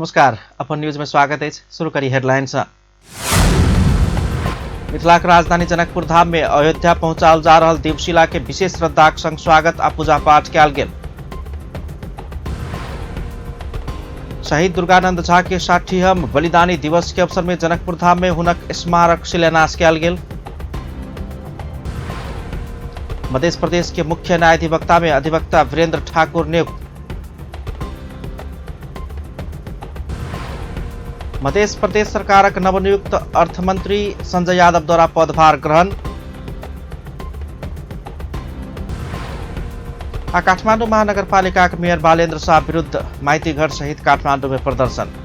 नमस्कार, अपन न्यूज में स्वागत है। शुरू करी हेडलाइन। मिथिलाक राजधानी जनकपुर धाम में अयोध्या पहुंचाल जा रहल देवशिला के विशेष श्रद्धाक संग स्वागत आ पूजा पाठ कयल गेल। शहीद दुर्गानंद झा के 60हम बलिदानी दिवस के अवसर में जनकपुर धाम में हुनक स्मारक शिलान्यास कयल गेल। मध्य प्रदेश के मुख्य न्यायाधिवक्ता में अधिवक्ता वीरेंद्र ठाकुर नियुक्त। मध्य प्रदेश सरकारक नवनियुक्त अर्थमंत्री संजय यादव द्वारा पदभार ग्रहण। आ काठमांडू महानगरपालिकाक मेयर बालेन्द्र शाह विरुद्ध माइतीघर सहित काठमांडू में प्रदर्शन।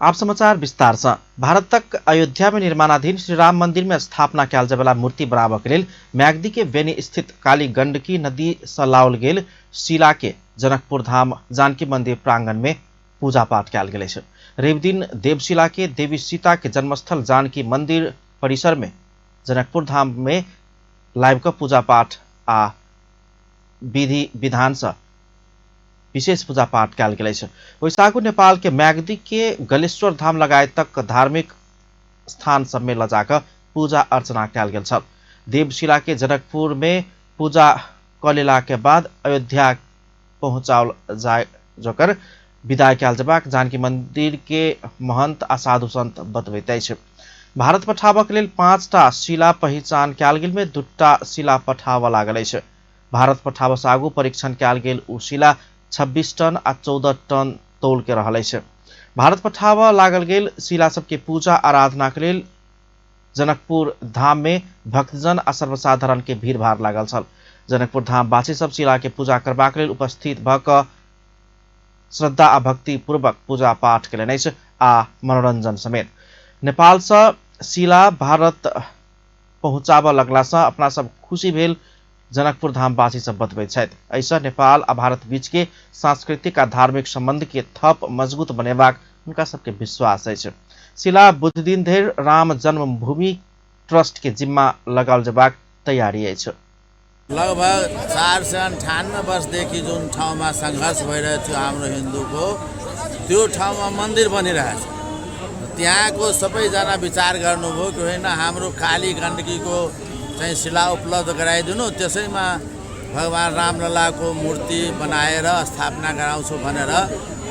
आप समाचार विस्तार से। भारतक अयोध्या में निर्माणाधीन श्री राम मंदिर में स्थापना कयल जायवला मूर्ति बनाबऽ के लेल म्याग्दी के बेनी स्थित काली गंडकी नदी से लाओल गेल शिला के जनकपुर धाम जानकी मंदिर प्रांगण में पूजा पाठ कयल गेल अछि। रविदिन देवशिला के देवी सीता के जन्मस्थल जानकी मंदिर परिसर में जनकपुर धाम में लाइव कऽ पूजा पाठ आ विधि विधान से विशेष पूजा पाठ कयल गेल अछि। ओहिसँ आगू नेपाल के म्याग्दी के गलेश्वर धाम लगायतक धार्मिक स्थान सब में लऽ जाकऽ पूजा अर्चना कयल गेल छल। देवशिला के जनकपुर में पूजा कऽ लेला के बाद अयोध्या पहुँचाओल जाय जोकर विदाई कयल जेबाक जानकी मंदिर के महंत आ साधु संत बतबैत अछि। भारत पठाबऽ के लेल 5टा शिला पहिचान कयल गेल में 2टा शिला पठाबऽ लागल अछि। भारत पठाबऽ आगू परीक्षण कयल गेल ओ शिला 26 टन आ 14 टन तौल के रहल अछि। भारत पठाबऽ लागल गेल शिला सबके पूजा आराधना के लेल जनकपुर धाम में भक्तजन आ सर्वसाधारण के भीड़भाड़ लागल छल। जनकपुर धाम वासी सब शिला के पूजा करबाक लेल उपस्थित भऽ कऽ श्रद्धा आ भक्ति पूर्वक पूजा पाठ केलनि अछि आ मनोरंजन समेत। नेपाल से शिला भारत पहुंचाबऽ लगला से अपना सब खुशी भेल जनकपुर धाम वासी सब बतबैत छथि। एहिसँ नेपाल आ भारत बीच के सांस्कृतिक आ धार्मिक संबंध के थप मजबूत बनेबाक हुनका सबके विश्वास अछि। शिला बुधदिन धरि राम जन्मभूमि ट्रस्ट के जिम्मा लगाओल जेबाक तैयारी अछि। लगभग 498 वर्षदेखि जुन ठाउँमा सङ्घर्ष भइरहेको थियो हाम्रो हिन्दूको, त्यो ठाउँमा मन्दिर बनिरहेछ। त्यहाँको सबैजना विचार गर्नुभयो कि होइन, हाम्रो काली गण्डकीको चाहिँ शिला उपलब्ध गराइदिनु, त्यसैमा भगवान् रामललाको मूर्ति बनाएर स्थापना गराउँछु भनेर।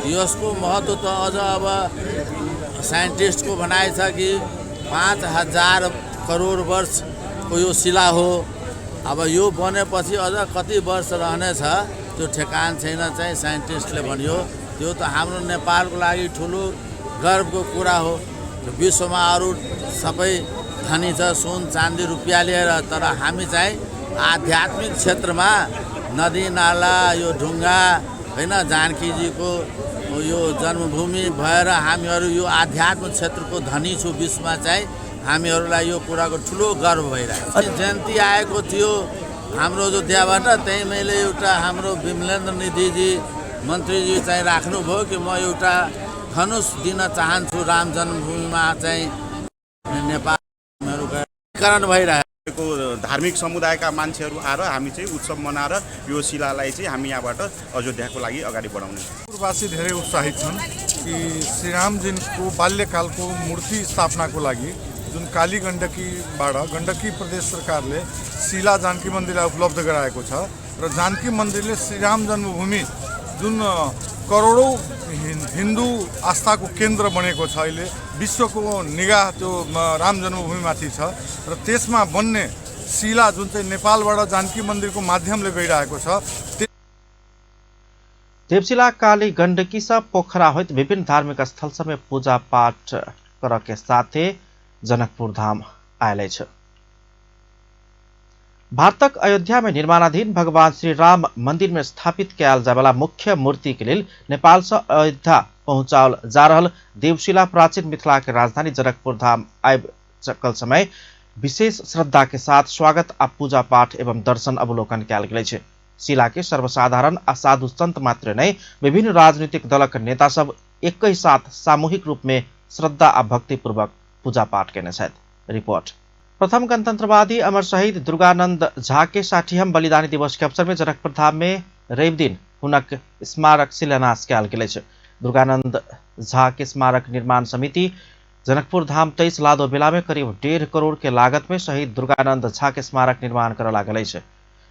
यसको महत्त्व त अझ अब साइन्टिस्टको भनाइ छ कि 5000 करोड वर्षको यो शिला हो। अब यो बनेपछि अझ कति वर्ष रहनेछ त्यो ठेकान छैन चाहिँ साइन्टिस्टले भन्यो। त्यो त हाम्रो नेपालको लागि ठुलो गर्वको कुरा हो। विश्वमा अरू सबै धनी छ सुन चाँदी रुपियाँ लिएर, तर हामी चाहिँ आध्यात्मिक क्षेत्रमा नदी नाला यो ढुङ्गा होइन, जानकीजीको यो जन्मभूमि भएर हामीहरू यो आध्यात्मिक क्षेत्रको धनी छु विश्वमा चाहिँ हामीहरूलाई यो कुराको ठुलो गर्व भइरहेको छ। जयन्ती आएको थियो हाम्रो अयोध्याबाट, त्यहीँ मैले एउटा हाम्रो विमलेन्द्र निधिजी मन्त्रीजी चाहिँ राख्नुभयो कि म एउटा धनुष दिन चाहन्छु राम जन्मभूमिमा चाहिँ नेपालकरण भइरहेको धार्मिक समुदायका मान्छेहरू आएर हामी चाहिँ उत्सव मनाएर यो शिलालाई चाहिँ हामी यहाँबाट अयोध्याको लागि अगाडि बढाउने। पूर्ववासी धेरै उत्साहित छन् कि श्रीरामजीको बाल्यकालको मूर्ति स्थापनाको लागि जुन काली गण्डकीबाट गण्डकी प्रदेश सरकारले शिला जानकी मन्दिरलाई उपलब्ध गराएको छ र जानकी मन्दिरले श्रीराम जन्मभूमि जुन करोडौँ हिन्दू आस्थाको केन्द्र बनेको छ, अहिले विश्वको निगाह त्यो राम जन्मभूमिमाथि छ र त्यसमा बन्ने शिला जुन चाहिँ नेपालबाट जानकी मन्दिरको माध्यमले गइरहेको छ। देवशिला काली गण्डकी से पोखरा होइत विभिन्न धार्मिक स्थल सब में पूजा पाठ करऽ के साथे जनकपुर धाम आयल अछि। भारतक अयोध्या में निर्माणाधीन भगवान श्री राम मंदिर में स्थापित कयल जायवला मुख्य मूर्ति के लेल नेपाल से अयोध्या पहुंचाओल जा रहल देवशिला प्राचीन मिथिला के राजधानी जनकपुर धाम आबि चुकल समय विशेष श्रद्धा के साथ स्वागत आ पूजा पाठ एवं दर्शन अवलोकन कयल गेल अछि। शिला के सर्वसाधारण आ साधु संत मात्र नहि विभिन्न राजनीतिक दलक नेता सब एकै साथ सामूहिक रूप में श्रद्धा आ भक्तिपूर्वक पूजा पाठ केने छथि। रिपोर्ट। प्रथम गणतंत्रवादी अमर शहीद दुर्गानंद झा के 60हम बलिदानी दिवस के अवसर में जनकपुर धाम में रवि दिन हुनक स्मारक शिलान्यास कयल गेल अछि। दुर्गानंद झा के स्मारक निर्माण समिति जनकपुर धाम 23 लादो बेला में करीब 1.5 करोड़ के लागत में शहीद दुर्गानंद झा के स्मारक निर्माण करऽ लागल अछि।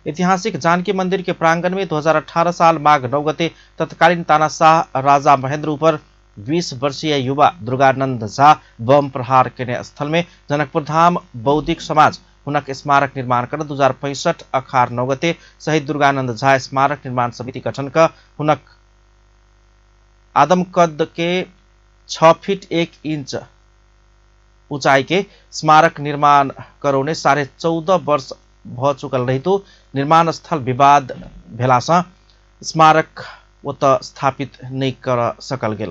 ऐतिहासिक जानकी मंदिर के प्रांगण में 2018 साल माघ 9 गते तत्कालीन तानाशाह राजा महेंद्र ऊपर 20 वर्षीय युवा दुर्गानंद झा बम प्रहार केने स्थल में जनकपुर धाम बौद्धिक समाज हुनक स्मारक निर्माण कर 2065 अखार 9 गते शहीद दुर्गानंद झा स्मारक निर्माण समिति गठन क हुनक आदमकद के 6 फीट 1 इंच ऊंचाई के स्मारक निर्माण करौने 14.5 वर्ष भ चुकल रहितो निर्माण स्थल विवाद भेलासँ स्मारक ओतऽ स्थापित नहि कर सकल गेल।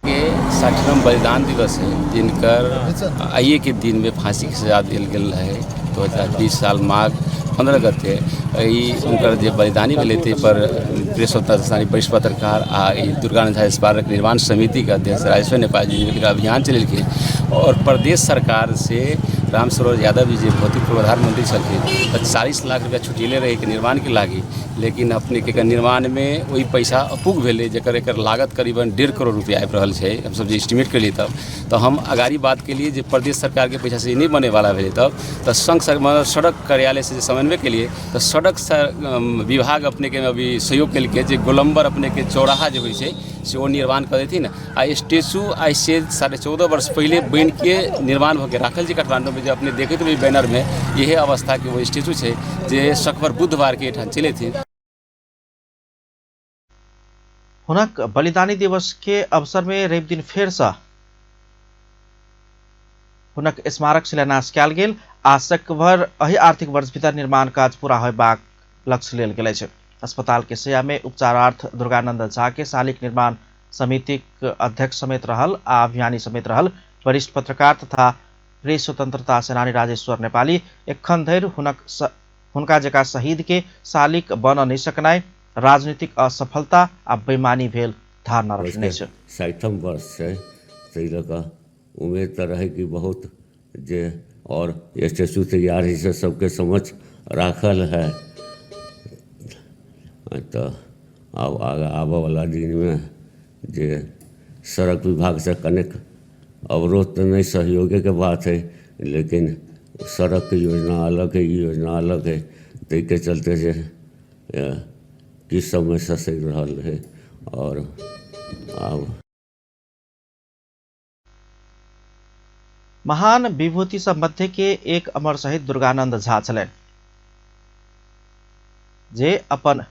के 60वां बलिदान दिवस है, जिनकर आइए के दिन में फांसी के सजा दिल गेल रहे 2020 साल माघ 15 गते। ई उनकर जे बलिदानी भेलै ताहि पर प्रेस स्वतंत्रता सेनानी, वरिष्ठ पत्रकार आ ई दुर्गानंद झा स्मारक निर्माण समितिके अध्यक्ष राजेश्वर नेपाल जी मिलकर अभियान चलेलखिन और प्रदेश सरकार से राम सरोज यादव जी जे भौतिक पूर्वाधार मंत्री छलखिन तऽ 40 लाख रुपया छुटेले रहै एकर निर्माणके लागि, लेकिन अपनेके एकर निर्माणमे ओहि पैसा अपूग भेलै जकर एकर लागत करीबन 1.5 करोड़ रुपया आबि रहल छै। हमसब जे एस्टिमेट केलियै तब तऽ हम अगाड़ी बात केलियै जे प्रदेश सरकारके पैसासँ ई नहि बनैवला भेलै, तब तऽ संघ मतलब सड़क कार्यालयसँ जे समन्वय केलियै तऽ सड़क विभाग अपनेके अभी सहयोग केलकै जे गोलम्बर अपनेके चौराहा जे होइ छै से ओ निर्माण कऽ देथिन आ स्टेचू आइसँ 14.5 वर्ष पहिले बनिके निर्माण भऽ के राखल छै काठमाण्डूमे, जे अपने देखैत हेबै बैनरमे इहे अवस्थाके ओ स्टेचू छै जे सकभर बुधवारके एहिठाम चलि अयथिन। हुनक बलिदानी दिवस के अवसर में रवि दिन फेर से हुनक स्मारक शिलान्यास कयल गेल आ सकभर एहि आर्थिक वर्ष भीतर निर्माण काज पूरा होयबाक लक्ष्य लेल गेल अछि। अस्पताल के सैया में उपचारार्थ दुर्गानंद झा के शालिक निर्माण समितिक अध्यक्ष समेत रहल आ अभियानी समेत रहल वरिष्ठ पत्रकार तथा प्रेस स्वतंत्रता सेनानी राजेश्वर नेपाली एखन धरि हुनका जकाँ शहीद के शालिक बन नहि सकनाइ राजनीतिक असफलता आ बेईमानी भेल धारणा रखने छै। 60 वर्ष छै, ताहि लऽ कऽ उम्मीद तऽ रहै कि बहुत जे और स्टेचू तैयार है से सबके समझ राखल है, तऽ आब आगाँ आबऽवला दिनमे जे सड़क विभागसँ कनेक अवरोध तऽ नहि, सहयोगेके बात है, लेकिन सड़कके योजना अलग है, ई योजना अलग है, ताहिके चलते जे किछु समय ससरि रहल रहै और आब महान विभूति सब मध्य के एक अमर शहीद दुर्गानंद झा छलनि जे अपन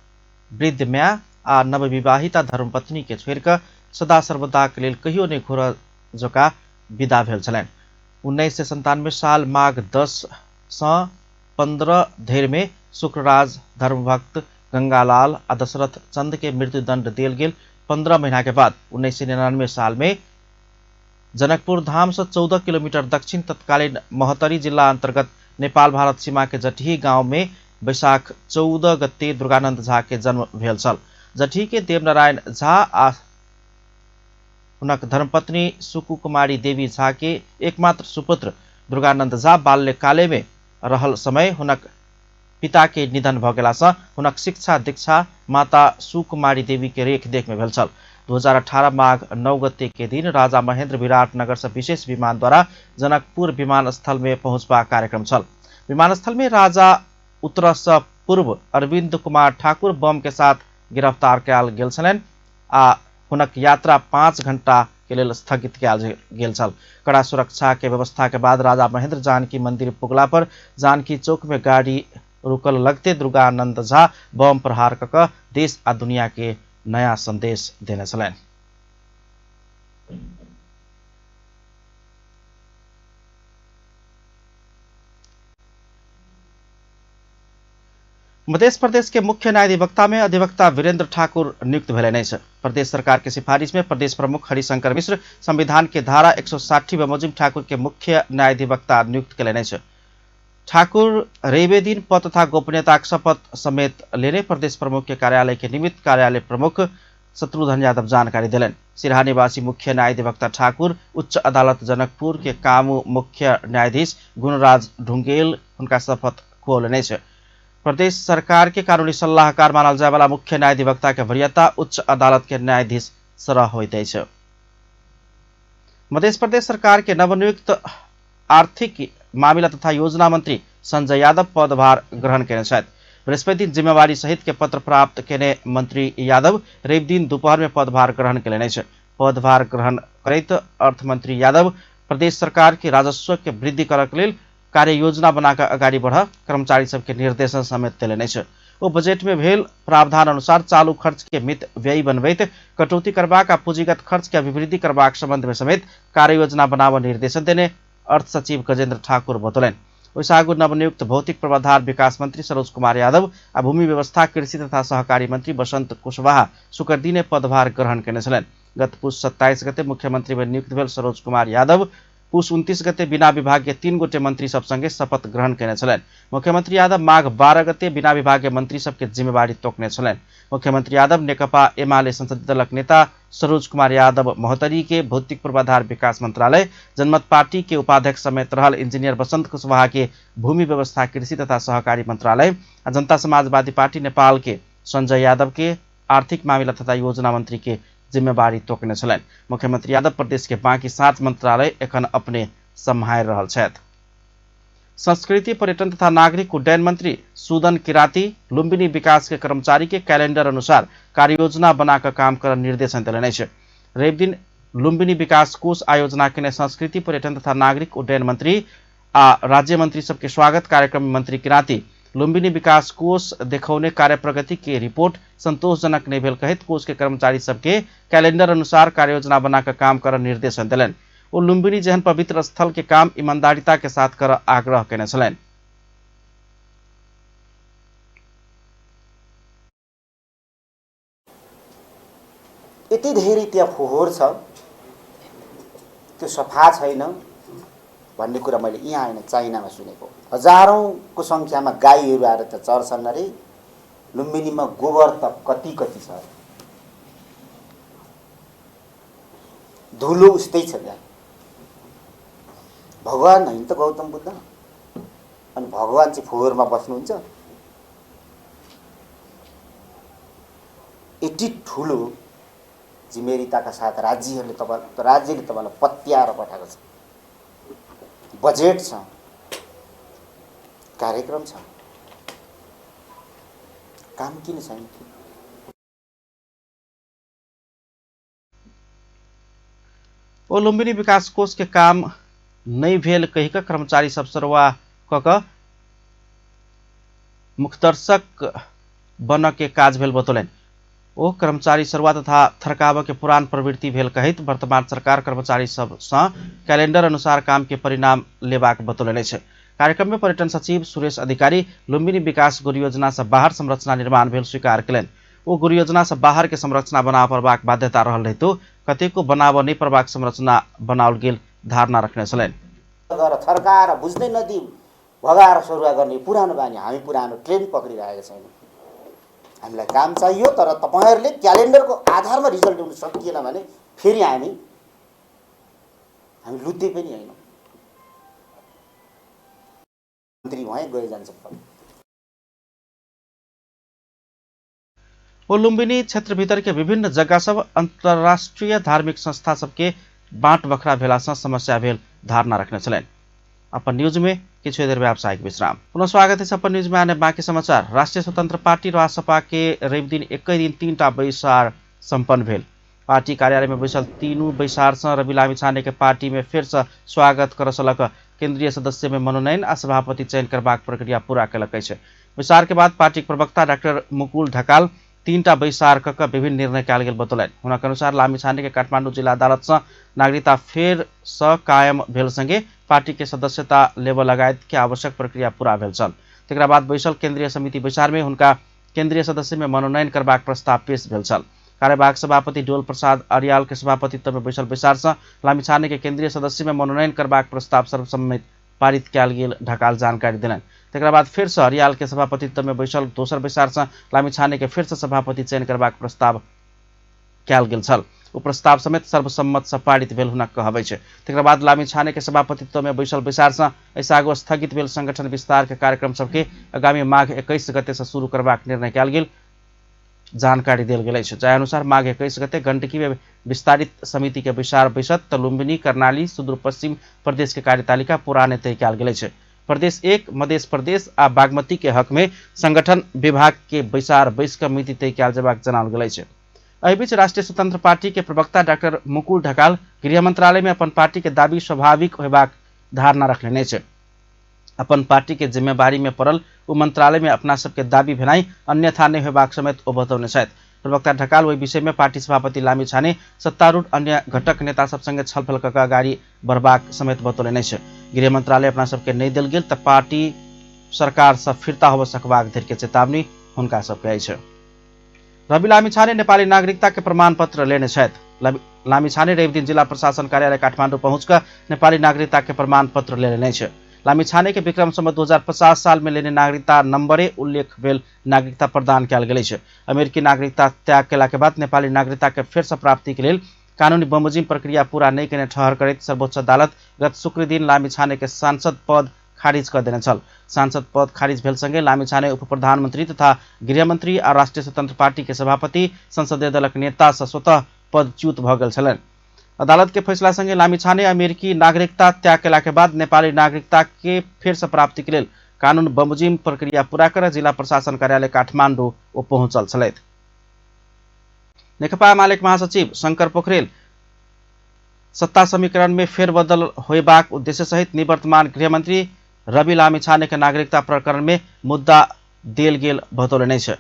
वृद्ध माय आ नवविवाहिता धर्मपत्नी के छोड़ि कऽ सदा सर्वदाक लेल कहियो नहि घुरऽ जकाँ विदा भेल छलनि। 1997 साल माघ 10 सँ 15 धरि में शुक्रराज धर्मभक्त गंगालाल आ दशरथ चंद के मृत्युदंड देल गेल। 15 महीना के बाद 1999 साल में जनकपुर धाम से 14 किलोमीटर दक्षिण तत्कालीन महोत्तरी जिला अंतर्गत नेपाल भारत सीमा के जटही गांव में वैशाख 14 गते दुर्गानंद झा के जन्म भेल छल। जटही के देवनारायण झा आ हुनक धर्मपत्नी सुकु कुमारी देवी झा के एकमात्र सुपुत्र दुर्गानंद झा बाल्यकाले में रहल समय हुनक पिता के निधन भ गेलासँ हुनक शिक्षा दीक्षा माता सुकुमारी देवी के रेख देख में भेल छल। 2018 माघ 9 गते के दिन राजा महेंद्र विराटनगर से विशेष विमान द्वारा जनकपुर विमानस्थल में पहुंचबाक कार्यक्रम छल। विमानस्थल में राजा उतर से पूर्व अरविंद कुमार ठाकुर बम के साथ गिरफ्तार कयल गेल छलनि आ हुनक यात्रा 5 घंटा के लेल स्थगित कयल गेल छल। कड़ा सुरक्षा के व्यवस्था के बाद राजा महेंद्र जानकी मंदिर पुगला पर जानकी चौक में गाड़ी रुकल लगते दुर्गानंद झा बम प्रहार कऽ देश आ दुनिया के नया संदेश देने छलनि। मध्य प्रदेश के मुख्य न्यायाधिवक्ता में अधिवक्ता वीरेंद्र ठाकुर नियुक्त भेलनि अछि। प्रदेश सरकार के सिफारिश में प्रदेश प्रमुख हरिशंकर मिश्र संविधान के धारा 160 बमोजिम ठाकुर के मुख्य न्यायाधिवक्ता नियुक्त कयलनि अछि। ठाकुर रवि दिन पद तथा गोपनीयताक शपथ समेत लेने प्रदेश प्रमुख के कार्यालय के निमित्त कार्यालय प्रमुख शत्रुघ्न यादव जानकारी देलनि। सिरहा निवासी मुख्य न्यायाधिवक्ता ठाकुर उच्च अदालत जनकपुर के कामू मुख्य न्यायाधीश गुणराज ढुंगेल हुनका शपथ खुऔलनि अछि। प्रदेश सरकार के कानूनी सल्लाहकार मानल जायवाला मुख्य न्यायाधिवक्ता के वरीयता उच्च अदालत के न्यायाधीश सरह होइत अछि। मध्य प्रदेश सरकार के नवनियुक्त आर्थिक मामिला तथा योजना मंत्री संजय यादव पदभार ग्रहण केने छथि। बृहस्पति दिन जिम्मेवारी सहित के पत्र प्राप्त केने मंत्री यादव रवि दिन दोपहर में पदभार ग्रहण केलनि अछि। पदभार ग्रहण करैत अर्थमंत्री यादव प्रदेश सरकार के राजस्व के वृद्धि करक लेल कार्य योजना बनाकर अगाडि बढ़ कर्मचारी सबके निर्देशन समेत देलनि अछि। ओ बजट में भेल प्रावधान अनुसार चालू खर्च के मित व्ययी बनबैत कटौती करबाक आ पूंजीगत खर्च के अभिवृद्धि करबाक संबंध में समेत कार्य योजना बनाबऽ निर्देशन देने अर्थ सचिव गजेंद्र ठाकुर बतौलनि। ओहिसँ आगू नवनियुक्त भौतिक पूर्वाधार विकास मंत्री सरोज कुमार यादव आ भूमि व्यवस्था कृषि तथा सहकारी मंत्री बसंत कुशवाहा शुक्र दिने पदभार ग्रहण केने छलनि। गत पुस 27 गते मुख्यमंत्री में नियुक्त भेल सरोज कुमार यादव पुस 29 गते बिना विभागीय 3 गोटे मंत्री सब संगे शपथ ग्रहण केने छलनि। मुख्यमंत्री यादव माघ 12 गते बिना विभागीय मंत्री सबके जिम्मेवारी तोकने छलनि। मुख्यमंत्री यादव नेकपा एमाले संसदीय दलक नेता सरोज कुमार यादव महोत्तरी के भौतिक पूर्वाधार विकास मंत्रालय, जनमत पार्टी के उपाध्यक्ष समेत रहल इंजीनियर बसंत कुशवाहा के भूमि व्यवस्था कृषि तथा सहकारी मंत्रालय आ जनता समाजवादी पार्टी नेपाल के संजय यादव के आर्थिक मामिला तथा योजना मंत्री के जिम्मेवारी तोकने छलनि। मुख्यमंत्री यादव प्रदेश के बाकी 7 मंत्रालय एखन अपने सम्हारि रहल छथि। संस्कृति पर्यटन तथा नागरिक उड्डयन मंत्री सुदन किराती लुम्बिनी विकास के कर्मचारी के कैलेंडर अनुसार कार्ययोजना बनाकर काम कर निर्देशन देलनि अछि। रवि दिन लुम्बिनी विकास कोष आयोजना केने संस्कृति पर्यटन तथा नागरिक उड्डयन मंत्री आ राज्य मंत्री सबके स्वागत कार्यक्रम में मंत्री किराती लुम्बिनी विकास कोष देखौने कार्य प्रगति के रिपोर्ट संतोषजनक नहीं भेल कहैत कोष के कर्मचारी सबके कैलेंडर अनुसार कार्ययोजना बनाकर काम कर निर्देशन देलनि। ओ लुम्बिनी जेहन पवित्र स्थल के काम ईमानदारिता के साथ कर आग्रह केने छलनि। यति धेरै त्यहाँ फोहोर छ, त्यो सफा छैन भन्ने कुरा मैले यहाँ होइन चाइनामा सुनेको। हजारौंको संख्यामा गाईहरू आएर त्यहाँ चर्छन् अरे। लुम्बिनीमा गोबर त कति कति छ, धुलो उस्तै छ त्यहाँ। भगवान होइन त गौतम बुद्ध, अनि भगवान चाहिँ फोहोरमा बस्नुहुन्छ? यति ठुलो जिम्मेवारीताका साथ राज्यले तपाईँलाई पत्याएर पठाएको छ। बजेट छ, कार्यक्रम छ, काम किन छैन? ओ लुम्बिनी विकास कोष के काम नहीं भेल कहि कऽ कर्मचारी सब सरुआ कऽ कऽ मुखदर्शक बनऽ के काज भेल बतौलनि। ओ कर्मचारी सरुआ तथा थरकाबऽ के पुरान प्रवृत्ति भेल कहैत वर्तमान सरकार कर्मचारी सब सँ कैलेंडर अनुसार काम के परिणाम लेबाक बतौलनि अछि। कार्यक्रम में पर्यटन सचिव सुरेश अधिकारी लुम्बिनी विकास गुरु योजना से बाहर संरचना निर्माण भेल स्वीकार केलनि। ओ गुरु योजना से बाहर के संरचना बनाबऽ पड़बाक बाध्यता रहल रहितो कतेको बनाबऽ नहि पड़बाक संरचना बनाओल गेल धारणा रखने छलनि। थर्काएर बुझ्नै नदी भगाएर सरुवा गर्ने पुरानो बानी, हामी पुरानो ट्रेन पक्रिरहेका छैनौँ। हामीलाई काम चाहियो, तर तपाईँहरूले क्यालेन्डरको आधारमा रिजल्ट ल्याउन सकिएन भने फेरि हामी लुते पनि होइनौँ। मन्त्री भए गए जान्छ। ओ लुम्बिनी क्षेत्रभितर के विभिन्न जग्गा सब अंतर्राष्ट्रीय धार्मिक संस्था सबके बाँट बखरा भेला सँ समस्या भेल धारणा रखने छलनि। अपन न्यूज में किछु देर व्यावसायिक विश्राम। पुनः स्वागत है अपन न्यूज में आने बाकी समाचार। राष्ट्रीय स्वतंत्र पार्टी रासपा के रवि दिन एक दिन 3 टा बैसार सम्पन्न भेल। पार्टी कार्यालय में बैसल तीनू बैसार से रवि लामिछाने के पार्टी में फेर से स्वागत कर सलक केंद्रीय सदस्य में मनोनयन आ सभापति चयन करबाक प्रक्रिया पूरा केलक अछि। बैसार के बाद पार्टी प्रवक्ता डॉक्टर मुकुल ढकाल 3 टा बैसार कऽ विभिन्न निर्णय कयल गेल बतौलनि। हुनक अनुसार लामिछाने के काठमांडू जिला अदालत से नागरिकता फेर से कायम भेल संगे पार्टी के सदस्यता लेबऽ लगायत के आवश्यक प्रक्रिया पूरा भेल छल। तकरा बाद बैसल केंद्रीय समिति बैसार में हुनका केंद्रीय सदस्य में मनोनयन करबाक प्रस्ताव पेश भेल छल। कार्यवाहक सभापति डोल प्रसाद अरियाल के सभापतित्व में बैसल बैसार से लामिछाने के केंद्रीय सदस्य में मनोनयन करबाक प्रस्ताव सर्वसम्मति पारित कयल गेल ढकाल जानकारी देलनि। तकरा बाद फेर से अरियाल के सभापतित्व में बैसल दोसर बैसार से लामिछाने के फेर से सभापति चयन करबाक प्रस्ताव कयल गेल छल। ओ प्रस्ताव समेत सर्वसम्मत से पारित भेल हुनक कहब अछि। तकर बाद लामिछाने के सभापतित्व में बैसल बैसार से एहिसँ आगू स्थगित भेल संगठन विस्तार के कार्यक्रम सबके आगामी माघ 21 गते से शुरू करबाक निर्णय कयल गेल जानकारी देल गेल अछि। जाहि अनुसार माघ 21 गते गंडकी में विस्तारित समिति के बैसार बैसत त लुम्बिनी, कर्णाली, सुदूर पश्चिम प्रदेश के कार्यतालिका पुराने तय कयल गेल अछि। प्रदेश 1, मध्य प्रदेश आ बागमती के हक में संगठन विभाग के बैसार बैस क मिति तय कयल जेबाक जनाओल गेल अछि। एहि बीच राष्ट्रीय स्वतंत्र पार्टी के प्रवक्ता डॉक्टर मुकुल ढकाल गृह मंत्रालय में अपन पार्टी के दावी स्वाभाविक होबाक धारणा रखलेने अछि। अपन पार्टी के जिम्मेवारी में पड़ल ओ मंत्रालय में अपना सबके दावी भेनाई अन्यथा नहि होबाक समेत ओ बतौने छथि। प्रवक्ता ढकाल ओहि विषय में पार्टी सभापति लामिछाने सत्तारूढ़ अन्य घटक नेता सब संगे छलफल क अगाडि बढ़बाक समेत बतौलनि अछि। गृह मंत्रालय अपना सबके नहि देल गेल त पार्टी सरकार से फिर्ता होबय सकबाक धरि के चेतावनी हुनका सबके अछि। रवि लामिछाने नेपाली नागरिकता के प्रमाणपत्र लेने छथि। लामिछाने रविदिन जिला प्रशासन कार्यालय काठमाडौँ पहुँच क नेपाली नागरिकता के प्रमाणपत्र लेने अछि। लामिछाने के विक्रम सम्वत 2050 साल में लेने नागरिकता नंबरे उल्लेख भेल नागरिकता प्रदान कयल गेल अछि। अमेरिकी नागरिकता त्याग केला के बाद नेपाली नागरिकता के फेर से प्राप्ति के लेल कानूनी बमोजिम प्रक्रिया पूरा नहि केने ठहर करैत सर्वोच्च अदालत गत शुक्र दिन लामिछाने के सांसद पद खारिज क देने छल। सांसद पद खारिज भेल संगे लामिछाने उप प्रधानमंत्री तथा गृहमंत्री आ राष्ट्रीय स्वतंत्र पार्टी के सभापति संसदीय दलक नेता से स्वतः पदच्युत भ गेल छलनि। अदालत के फैसला संगे लामिछाने अमेरिकी नागरिकता त्याग केला के बाद नेपाली नागरिकता के फेर से प्राप्ति के लेल कानून बमोजिम प्रक्रिया पूरा कर जिला प्रशासन कार्यालय काठमाडौँ ओ पहुंचल छलथि। नेकपा एमाले महासचिव शंकर पोखरेल सत्ता समीकरण में फेरबदल होयबाक उद्देश्य सहित निवर्तमान गृहमंत्री रवि लामिछाने के नागरिकता प्रकरण में मुद्दा देल गेल बतौलनि अछि।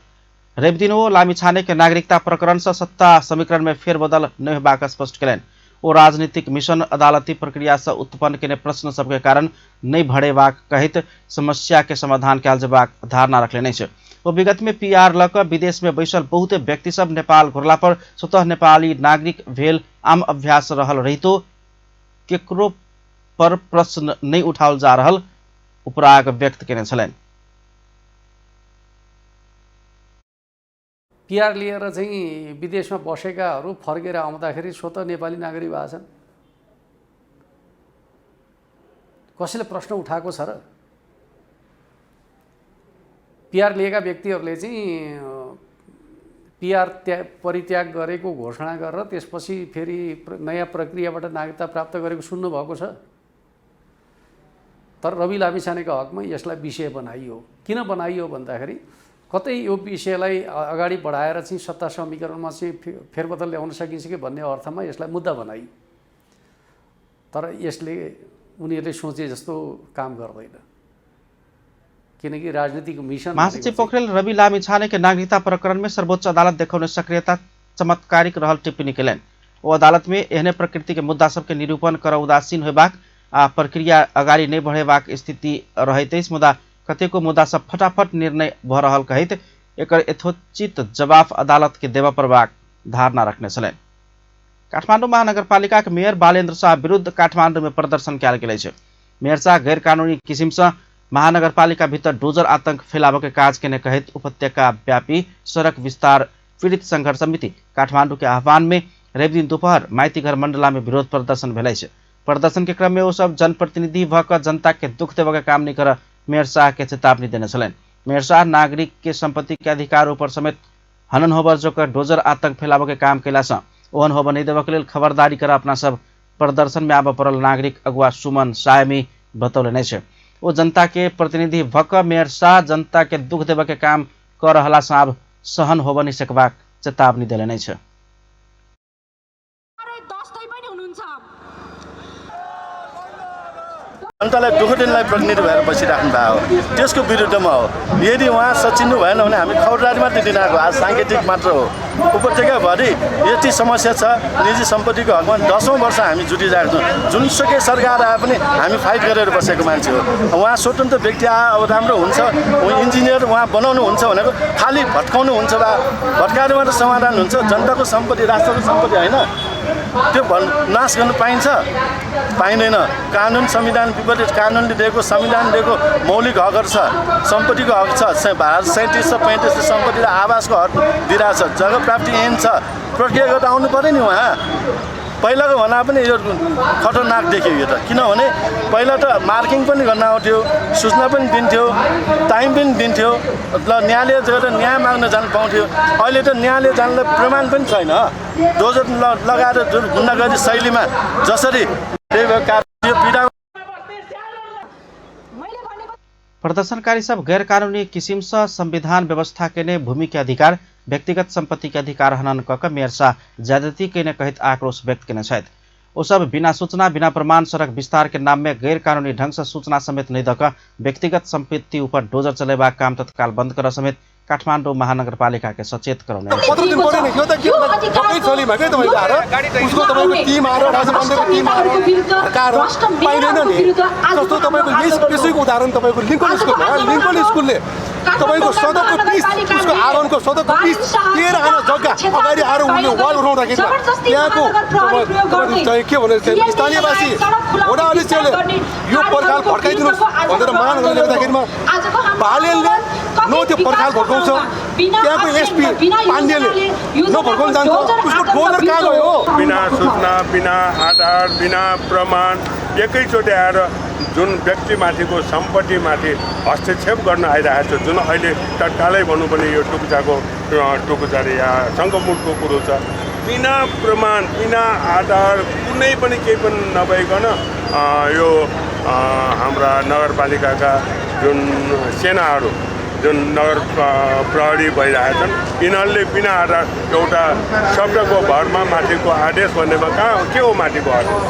रविदिन ओ लामिछाने के नागरिकता प्रकरण से सत्ता समीकरण में फेरबदल नहि होयबाक स्पष्ट कयलनि। ओ राजनीतिक मिशन अदालती प्रक्रिया से उत्पन्न केने प्रश्न सबके कारण नहि भरेबाक कहैत समस्या के समाधान कयल जेबाक धारणा रखलनि अछि। ओ विगत में पीआर ल क विदेश में बैसल बहुते व्यक्ति सब नेपाल घुरला पर स्वतः नेपाली नागरिक भेल आम अभ्यास रहल रहितो केकरो पर प्रश्न नहि उठाओल जा रहल उपराग व्यक्त केने छलनि। पीआर लिएर चाहिँ विदेशमा बसेकाहरू फर्केर आउँदाखेरि स्वतः नेपाली नागरिक भएका छन्। कसैले प्रश्न उठाएको छ र? पीआर लिएका व्यक्तिहरूले चाहिँ पीआर परित्याग गरेको घोषणा गरेर त्यसपछि फेरि नयाँ प्रक्रियाबाट नागरिकता प्राप्त गरेको सुन्नुभएको छ? तर रवि लामिछानेको हकमा यसलाई विषय बनाइयो। किन बनाइयो भन्दाखेरि कतै यो विषयलाई अगाडि बढाएर चाहिँ सत्ता समीकरणमा चाहिँ फेरबदल ल्याउन सकिन्छ कि भन्ने अर्थमा यसलाई मुद्दा बनाइयो। तर यसले उनीहरूले सोचे जस्तो काम गर्दैन, किनकि राजनीतिक मिसन। महासचिव पोखरेल रवि लामिछाने के नागरिकता प्रकरण में सर्वोच्च अदालत देखौने सक्रियता चमत्कारिक रहल टिप्पणी केलनि। ओ अदालत में एहने प्रकृति के मुद्दा सबके निरूपण कर उदासीन होयबाक आ प्रक्रिया अगाडि नहि बढ़ेबाक स्थिति रहैत अछि, मुदा कतेको मुद्दा सब फटाफट निर्णय भ रहल कहैत एकर यथोचित जवाफ अदालत के देबय पड़बाक धारणा रखने छलनि। काठमाडौँ महानगरपालिका के मेयर बालेन्द्र शाह विरुद्ध काठमाडौँ में प्रदर्शन कयल गेल अछि। मेयर शाह गैर कानूनी किसिम से महानगरपालिका भीतर डोजर आतंक फैलाबय के काज केने कहैत उपत्यका व्यापी सड़क विस्तार पीड़ित संघर्ष समिति काठमाडौँ के आह्वान में रविदिन दोपहर माइतीघर मंडला में विरोध प्रदर्शन भेल अछि। प्रदर्शन के क्रम में ओ सब जनप्रतिनिधि भ क जनता के दुख देबय के काम नहि कर मेयर शाह के चेतावनी देने छलनि। मेयर शाह नागरिक के संपत्ति के अधिकार ऊपर समेत हनन होबर जोकर डोजर आतंक फैलाबय के काम केला सँ ओहन होबय नहि देबय के लेल खबरदारी कर अपना सब प्रदर्शन में आबय पड़ल नागरिक अगुआ सुमन सायमी बतौलनि अछि। ओ जनता के प्रतिनिधि भ क मेयर शाह जनता के दुख देबय के काम क रहला सँ आब सहन होबय नहि सकबाक चेतावनी देलनि अछि। जनतालाई दुःख दिनलाई प्रतिनिधि भएर बसिराख्नु भएको हो, त्यसको विरुद्धमा हो। यदि उहाँ सचिनु भएन भने हामी खबरदारी मात्रै दिन आएको, आज साङ्केतिक मात्र हो। उपत्यकाभरि यति समस्या छ, निजी सम्पत्तिको हकमा 10औँ वर्ष हामी जुटिरहेको छौँ। जुनसुकै सरकार आए पनि हामी फाइट गरेर बसेको मान्छे हो। उहाँ स्वतन्त्र व्यक्ति आए अब राम्रो हुन्छ, इन्जिनियर उहाँ बनाउनु हुन्छ भनेको खालि भत्काउनु हुन्छ, बा भत्काएर मात्र समाधान हुन्छ। जनताको सम्पत्ति राष्ट्रको सम्पत्ति होइन। त्यो नाश गर्नु पाइन्छ? पाइँदैन। कानुन संविधान विपरीत कानुनले दिएको, संविधान दिएको मौलिक हकहरू छ, सम्पत्तिको हक छ, 37 र 35 सम्पत्ति र आवासको हक दिइरहेछ, जग्गा प्राप्ति ऐन छ, प्रक्रिया गर्दा आउनु पऱ्यो नि उहाँ। पहिलाको भन्दा पनि यो खतरनाक देखियो यो त, किनभने पहिला त मार्किङ पनि गर्न आउँथ्यो, सूचना पनि दिन्थ्यो, टाइम पनि दिन्थ्यो, ल न्यायालय गएर न्याय माग्न जानु पाउँथ्यो। अहिले त न्यायालय जानलाई प्रमाण पनि छैन। डोजर लगाएर जुन गुन्डागर्दी शैलीमा जसरी त्यही भएर यो पीडा। प्रदर्शनकारी सब गैरकानूनी किसिम से संविधान व्यवस्था केने भूमि के अधिकार, व्यक्तिगत संपत्ति के अधिकार हनन कऽ के मेयर शाह ज्यादती केने कहैत आक्रोश व्यक्त केने छथि। ओ सब बिना सूचना बिना प्रमाण सड़क विस्तार के नाम में गैरकानूनी ढंग से सूचना समेत नहीं दऽ व्यक्तिगत संपत्ति ऊपर डोजर चलेबाक काम तत्काल बंद कर समेत काठमाडौँ महानगरपालिका के सचेत कराउने। उदाहरण लिङ्कन स्कुलले तपाईँको सडकको पिस, उसको आरोहणको सडकको पिस 13 आना जग्गा अगाडि आएर उनले वाल उठाउँदाखेरि त्यहाँको के भनेर स्थानीयवासी वडा अध्यक्षले यो पर्खाल भड्काइदिनुहोस् भनेर महानगरले गर्दाखेरिमा भालेलले न त्यो पर्खाल भड्काउँछ, त्यहाँको एसपी पाण्डेले न भड्काउन जान्छ, उसको डोजर कहाँ गयो? बिना सूचना, बिना आधार, बिना प्रमाण एकैचोटि आएर जुन व्यक्तिमाथिको सम्पत्तिमाथि हस्तक्षेप गर्न आइरहेको छ, जुन अहिले तत्कालै भनौँ भने यो टुकुचाको टुकुचा या शङ्खमुखको कुरो छ, बिना प्रमाण बिना आधार कुनै पनि केही पनि नभइकन यो हाम्रा नगरपालिकाका जुन सेनाहरू जुन नगर प्रहरी भइरहेछन् यिनीहरूले बिना आधार एउटा शब्दको भरमा माथिको आदेश भन्नेमा कहाँ के हो माथिको आदेश?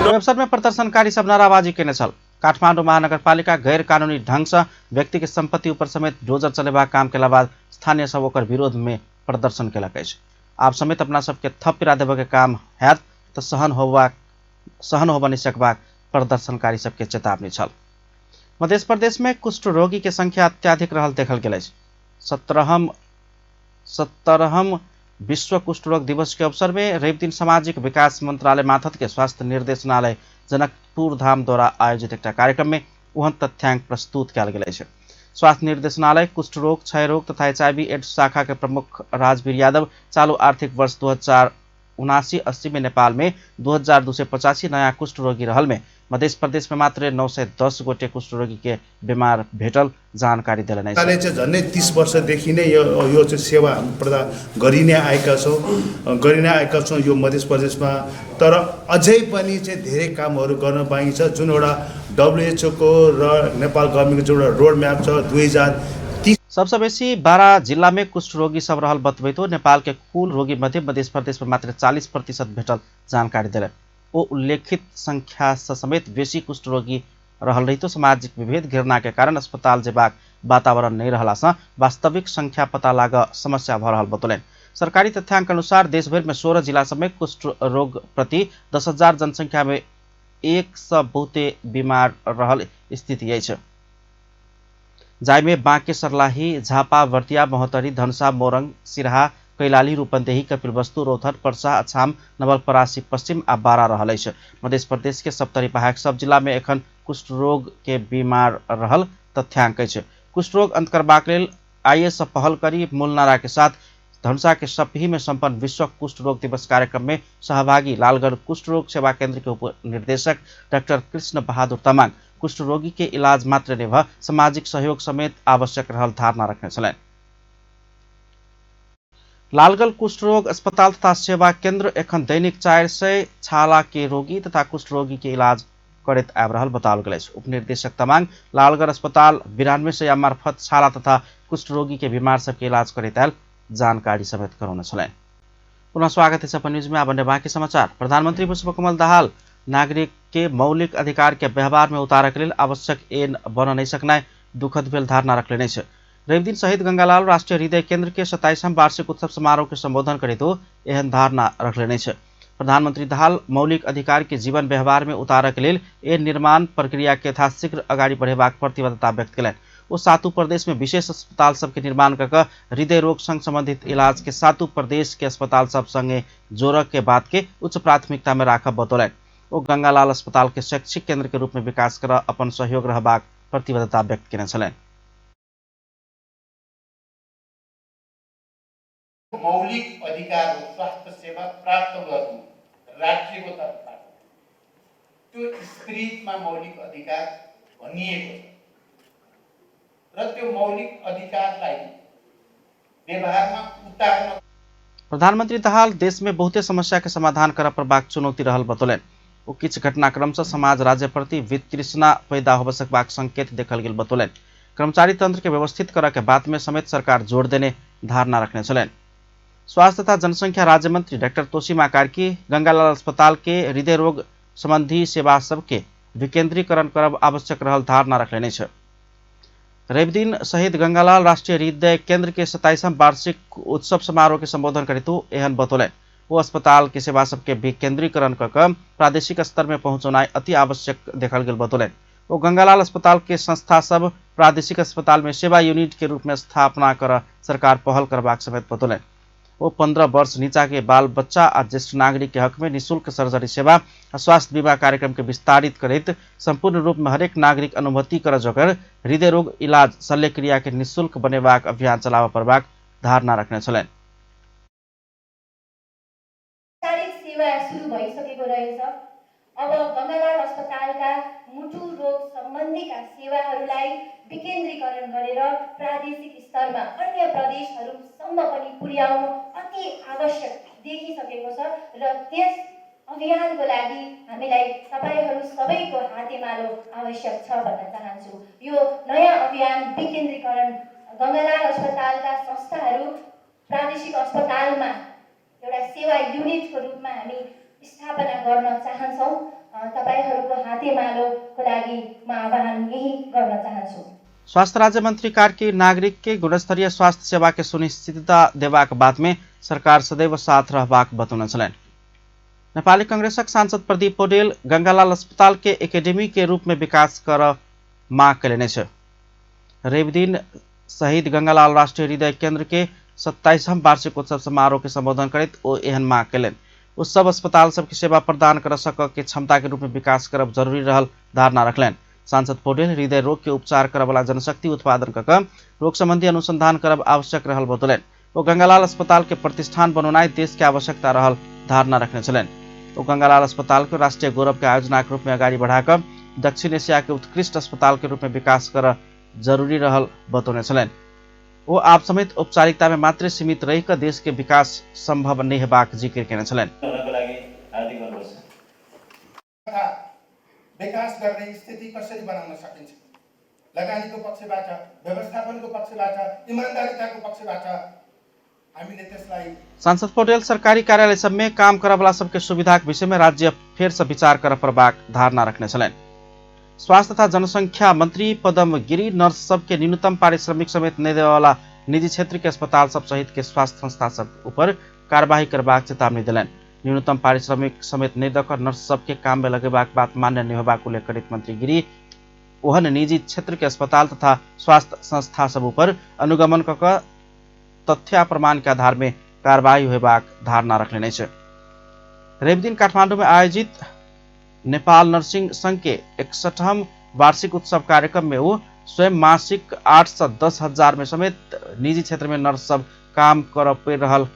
वेबसाइट में प्रदर्शनकारी सब नाराबाजी केने छल। काठमाडौँ महानगरपालिका गैर कानूनी ढंग से व्यक्ति के संपत्ति ऊपर समेत डोजर चलेबाक काम केला बाद स्थानीय सब ओकर विरोध में प्रदर्शन केलक अछि। आब समेत अपना सबके थप पीड़ा देबय के काम हैत तऽ सहन होबऽ नहि सकबाक प्रदर्शनकारी सबके चेतावनी छल। मध्य प्रदेश में कुष्ठ रोगी के संख्या अत्याधिक रहल देखल गेल अछि। 17वां विश्व कुष्ठ रोग दिवस के अवसर में रवि दिन सामाजिक विकास मंत्रालय माथत के स्वास्थ्य निर्देशनालय जनकपुर धाम द्वारा आयोजित एक कार्यक्रम में ओहन तथ्यांक प्रस्तुत कयल गेल अछि। स्वास्थ्य निर्देशनालय कुष्ठ रोग, क्षय रोग तथा HIV एड्स शाखा के प्रमुख राजवीर यादव चालू आर्थिक वर्ष 2079-80 में नेपाल में 2285 नया कुष्ठ रोगी रहल में मध्य प्रदेश में मात्र 910 गोटे कुष्ठ रोगी के बीमार भेटल जानकारी देलनि अछि। चाहिँ झन्डै 30 वर्षदेखि नै यो चाहिँ सेवा प्रदान गरि नै आएका छौँ यो मध्य प्रदेशमा। तर अझै पनि चाहिँ धेरै कामहरू गर्न बाँकी छ। जुन एउटा WHO को र नेपाल गभर्मेन्टको जुन एउटा रोड म्याप छ 2030। सबसे बेसी 12 जिला में कुष्ठ रोगी सब रहल बतबैतो नेपाल के कुल रोगी मध्ये मध्य प्रदेश में मात्र 40% भेटल जानकारी देलनि। ओ उल्लेखित संख्या समेत बेसी कुष्ठ रोगी रहल रहितो सामाजिक विभेद घृणा के कारण अस्पताल जेबाक वातावरण नहीं रहला से वास्तविक संख्या पता लाग समस्या भ रहल बतौलनि। सरकारी तथ्यांक अनुसार देशभर में 16 जिला समेत कुष्ठ रोग प्रति 10,000 जनसंख्या में 100 बहुते बीमार रहल स्थिति अछि, जाहिमे बाँके, सर्लाही, झापा, बर्दिया, महोत्तरी, धनुषा, मोरङ, सिरहा, कैलाली, रूपन्देही, कपिलवस्तु, रौतहट, पर्सा, अछाम, नवलपरासी पश्चिम आ बारा रहल अछि। मध्य प्रदेश के सप्तरी बाहेक सब जिला में एखन कुष्ठ रोग के बीमार रहल तथ्यांक अछि। कुष्ठ रोग अंत करबाक लेल आइए पहल करी मूल नारा के साथ धनुषा के सपही में संपन्न विश्व कुष्ठ रोग दिवस कार्यक्रम में सहभागी लालगढ़ कुष्ठ रोग सेवा केंद्र के उप निर्देशक डॉक्टर कृष्ण बहादुर तमांग कुष्ठ रोगी के इलाज मात्र नहि भ सामाजिक सहयोग समेत आवश्यक रहल धारणा रखने छलनि। लालगढ़ कुष्ठ रोग अस्पताल तथा सेवा केंद्र एखन दैनिक 400 छाला के रोगी तथा कुष्ठ रोगी के इलाज करैत आबि रहल बताओल गेल अछि। उप निर्देशक तमांग लालगढ़ अस्पताल 92 शैया मार्फत छाला तथा कुष्ठ रोगी के बीमार सबके इलाज करैत आयल जानकारी समेत करौने छलनि। पुनः स्वागत है अपन न्यूज में। आब बाकी समाचार। प्रधानमंत्री पुष्पकमल दाहाल नागरिक के मौलिक अधिकार के व्यवहार में उतारक लेल आवश्यक ऐन बन नहीं सकनाइ दुखद भेल धारणा रखलेने अछि। रविदिन शहीद गंगालाल राष्ट्रीय हृदय केंद्र के 27वां वार्षिक उत्सव समारोह के संबोधन करैत एहन धारणा रखलेने अछि। प्रधानमंत्री दाहाल मौलिक अधिकार के जीवन व्यवहार में उतारक लेल ऐन निर्माण प्रक्रिया के यथाशीघ्र अगाडि बढ़ेबाक प्रतिबद्धता व्यक्त कयलनि। ओ सातु प्रदेश में विशेष अस्पताल सबके निर्माण कर हृदय रोग संग संबंधित इलाज के सातु प्रदेश के अस्पताल सब संगे जोड़क के बात के उच्च प्राथमिकता में राखब बतौलनि। ओ गंगालाल अस्पताल के शैक्षिक केंद्र के रूप में विकास कर अपन सहयोग रहबाक प्रतिबद्धता व्यक्त केने छलनि। मौलिक अधिकार हो स्वास्थ्य सेवा प्राप्त गर्नु राज्यको तर्फबाट, त्यो स्पिरिटमा मौलिक अधिकार भनिएको छ र त्यो मौलिक अधिकारलाई व्यवहारमा उतार्न प्रधानमंत्री दाहाल देश में बहुते समस्या के समाधान कर पड़बाक चुनौती रहल बतौलनि। ओ किछु घटनाक्रम से समाज राज्य प्रति वितृष्णा पैदा होबय सकबाक संकेत देखल गेल बतौलनि। कर्मचारी तंत्र के व्यवस्थित करऽ के बात में समेत सरकार जोर देने धारणा रखने छलनि। स्वास्थ्य तथा जनसंख्या राज्य मंत्री डॉक्टर तोसीमा कार्की गंगालाल अस्पताल के हृदय रोग संबंधी सेवा सबके विकेंद्रीकरण करब आवश्यक रहल धारणा रखने छै। रविदिन शहीद गंगालाल राष्ट्रीय हृदय केंद्र के 27वां वार्षिक उत्सव समारोह के संबोधन करैत एहन बतौलनि। ओ अस्पताल के सेवा सबके विकेंद्रीकरण कऽ कऽ प्रादेशिक स्तर में पहुँचौनाइ अति आवश्यक देखल गेल बतौलनि। ओ गंगालाल अस्पताल के संस्था सब प्रादेशिक अस्पताल में सेवा यूनिट के रूप में स्थापना कर सरकार पहल करबाक समेत बतौलनि। ओ 15 वर्ष नीचा के बाल बच्चा आ ज्येष्ठ नागरिक के हक में निःशुल्क सर्जरी सेवा आ स्वास्थ्य बीमा कार्यक्रम के विस्तारित करैत संपूर्ण रूप में हरेक नागरिक अनुमति कर जोगर हृदय रोग इलाज शल्यक्रिया के निःशुल्क बनेबाक अभियान चलाबय पड़बाक धारणा रखने छलनि। सेवा सुरु भइसकेको रहेछ। अब गंगालाल अस्पतालका मुटु रोग सम्बन्धीका सेवाहरूलाई विकेन्द्रीकरण गरेर प्रादेशिक स्तरमा अन्य प्रदेशहरूसम्म पनि पुर्याउनु अति आवश्यक देखिसकेको छ र त्यस अभियानको लागि हामीलाई तपाईहरू सबैको हातेमालो आवश्यक छ भन्न चाहन्छु। यो नयाँ अभियान विकेन्द्रीकरण गंगालाल अस्पतालका संस्थाहरू प्रादेशिक अस्पतालमा एउटा सेवा युनिटको रूपमा हामी स्थापना गर्न चाहन्छौँ। तपाईहरूको हातेमालोको लागि म आह्वान यही गर्न चाहन्छु। स्वास्थ्य राज्य मंत्री कार्की नागरिक के गुणस्तरीय स्वास्थ्य सेवा के सुनिश्चितता देबाक बात में सरकार सदैव साथ रहबाक बतौने छलनि। नेपाली कांग्रेसक सांसद प्रदीप पौडेल गंगालाल अस्पताल के एकेडमी के रूप में विकास कर माग कयने छै। रविदिन शहीद गंगालाल राष्ट्रीय हृदय केंद्र के 27वां वार्षिक उत्सव समारोह के संबोधन करैत ओ एहन माग कयलनि। ओ सब अस्पताल सबके सेवा प्रदान कर सक के क्षमता के रूप में विकास करब जरूरी रहल धारणा रखलनि। सांसद पौडेल हृदय रोग के उपचार करबला जनशक्ति उत्पादन कऽ रोग संबंधी अनुसंधान करब आवश्यक रहल बतौलनि। ओ गंगालाल अस्पताल के प्रतिष्ठान बनौनाइ देश के आवश्यकता रहल धारणा रखने छलनि। ओ गंगालाल अस्पताल के राष्ट्रीय गौरव के आयोजना के रूप में अगाडि बढ़ाकऽ दक्षिण एशिया के उत्कृष्ट अस्पताल के रूप में विकास कर जरूरी रहल बतौने छलनि। ओ आप समेत औपचारिकता में मात्र सीमित रहि कऽ देश के विकास संभव नहि हेबाक जिक्र केने छलनि। विकास गर्ने स्थिति कसरी बनाउन सकिन्छ, लगानीको पक्षबाट, व्यवस्थापनको पक्षबाट, इमान्दारिताको पक्षबाट हामीले त्यसलाई। सांसद पौडेल सरकारी कार्यालय सब में काम करबला सबके सुविधाक विषय में राज्य फेर से विचार कर पड़बाक धारणा रखने छलनि। स्वास्थ्य तथा जनसंख्या मंत्री पदम गिरी नर्स सबके न्यूनतम पारिश्रमिक समेत नहि देवाला निजी क्षेत्र के अस्पताल सब सहित के स्वास्थ्य संस्था सब ऊपर कार्यवाही करबाक चेतावनी देलनि। न्यूनतम पारिश्रमिक समेत नहि दऽ कऽ नर्स सबके काम में लगेबाक बात मान्य नहि होबाक उल्लेख करैत मंत्री गिरी ओहन निजी क्षेत्र के अस्पताल तथा स्वास्थ्य संस्था सब ऊपर अनुगमन कऽ कऽ तथ्य प्रमाण के आधार में कार्यवाही होबाक धारणा रखने अछि। रविदिन काठमांडू में आयोजित नेपाल नर्सिंग संघ के 61वां वार्षिक उत्सव कार्यक्रम में वो स्वयं मासिक 8 से 10 हजार में समेत निजी क्षेत्र में नर्स सब काम कर पड़ि रहल